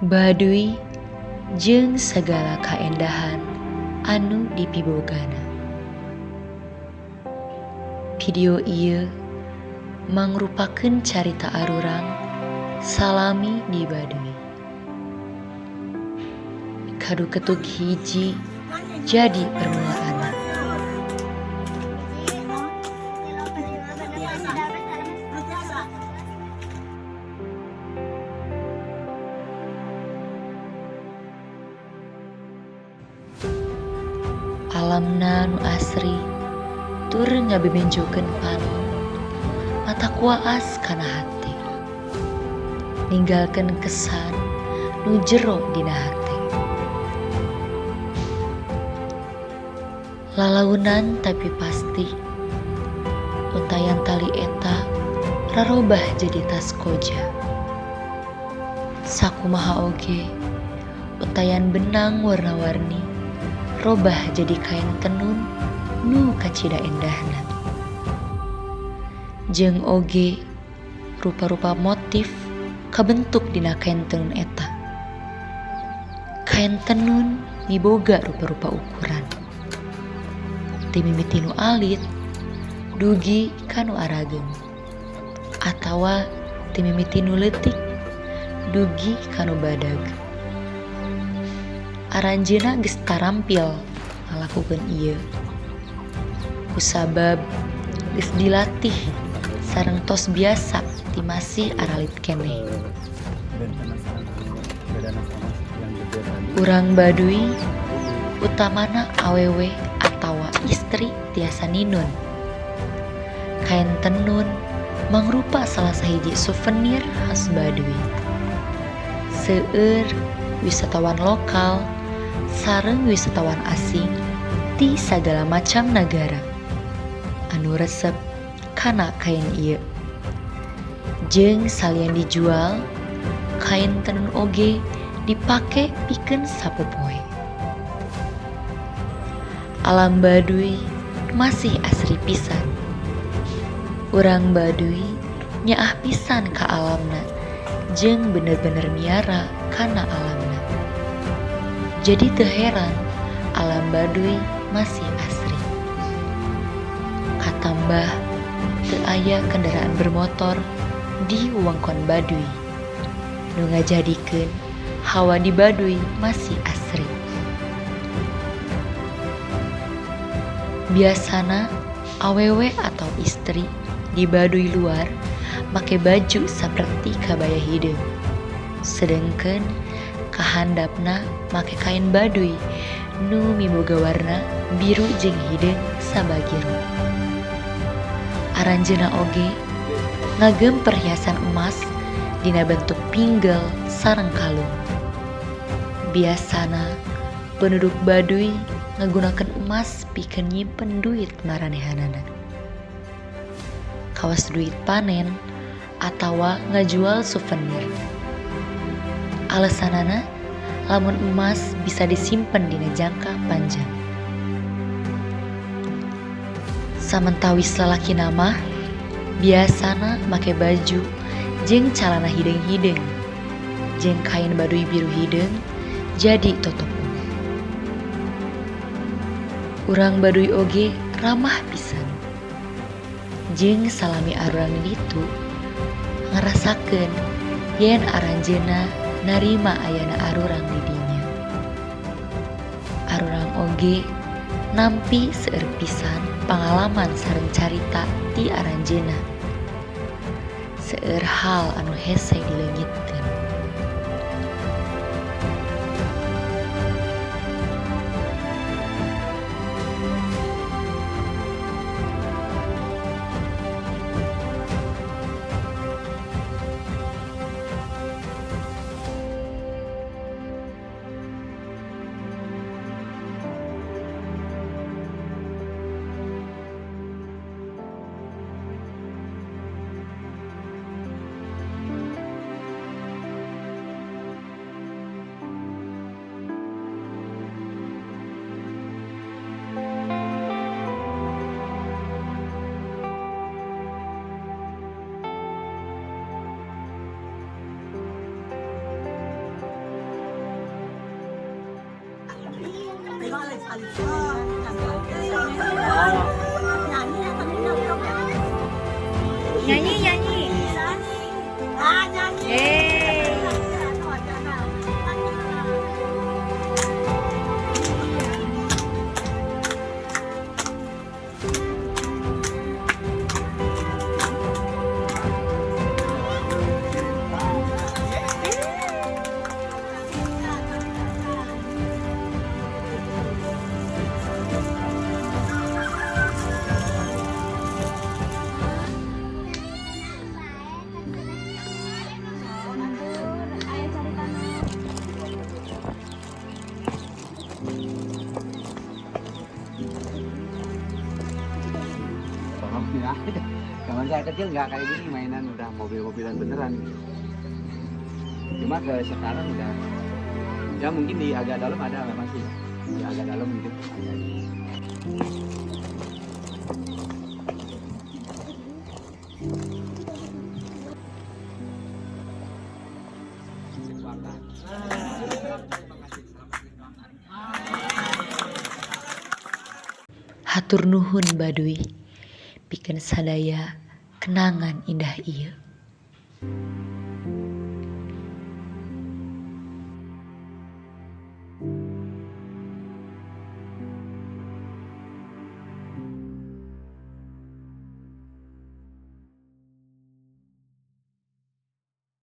Baduy jeung sagala kaendahan anu dipibogana. Video ieu mangrupakeun carita arurang salami di Baduy. Kadu ketuk hiji jadi permulaanna. Alamna nu asri tur ngabebenjokeun panon mata kuaas kana hate, ninggalkeun kesan nu jero dina hate. Lalaunan tapi pasti untayan tali eta rarobah jadi tas koja. Sakumaha oge untayan benang warna-warni robah jadi kain tenun nu kacida endahna. Jeung oge rupa-rupa motif kabentuk dina kain tenun eta. Kain tenun miboga rupa-rupa ukuran. Ti mimiti nu alit dugi ka nu arageung, atawa ti mimiti nu leutik dugi ka nu badag. Aranjeunna geus tarampil ngalakukeun ieu. Kusabab geus dilatih sareng tos biasa ti masih aralit keneh. Urang Baduy utamana awewe atawa istri tiasa ninun. Kain tenun mangrupa salah sahiji souvenir khas Baduy. Seueur wisatawan lokal sareng wisatawan asing ti sagala macam nagara anu resep kana kain ieu. Jeung salian dijual, kain tenun oge dipake pikeun sapopoe. Alam Baduy masih asri pisan. Urang Baduy nyaah pisan ka alamna jeung bener-bener miara kana alamna. Jadi teu heran alam Baduy masih asri. Katambah teu aya kendaraan bermotor di wewengkon Baduy, nu ngajadikeun hawa di Baduy masih asri. Biasana awewe atau istri di Baduy luar make baju saperti kabaya hideung, sedengkeun kahandapna make kain Baduy nu miboga warna biru jeung hideung sabagiro. Aranjeunna oge ngagem perhiasan emas dina bentuk pinggel sareng kalung. Biasana penduduk Baduy ngagunakeun emas pikeun nyimpen duit maranehanana. Kawas duit panen atawa ngajual souvenir. Alesanana lamun emas bisa disimpen dina jangka panjang. Samentawis lalakina mah biasana make baju jeung calana hideung-hideung jeung kain Baduy biru hideung jadi totopo. Urang Baduy oge ramah pisan. Jeung salami arurang ditu ngarasakeun yen aranjeunna narima ayana arurang di dinya. Arurang oge nampi seueur pisan pangalaman sareng carita ti aranjeunna. Seueur hal anu hese dileungitkeun. Nyanyi, nyanyi. Eh. Tolong ya. Zaman saya kecil nggak kayak gini mainan, udah mobil-mobilan beneran gitu. Cuma ke sekarang udah ya, mungkin di agak dalam ada memang sih. Di agak dalam mungkin ada. Hatur nuhun, Baduy, pikeun sadaya kenangan indah ieu.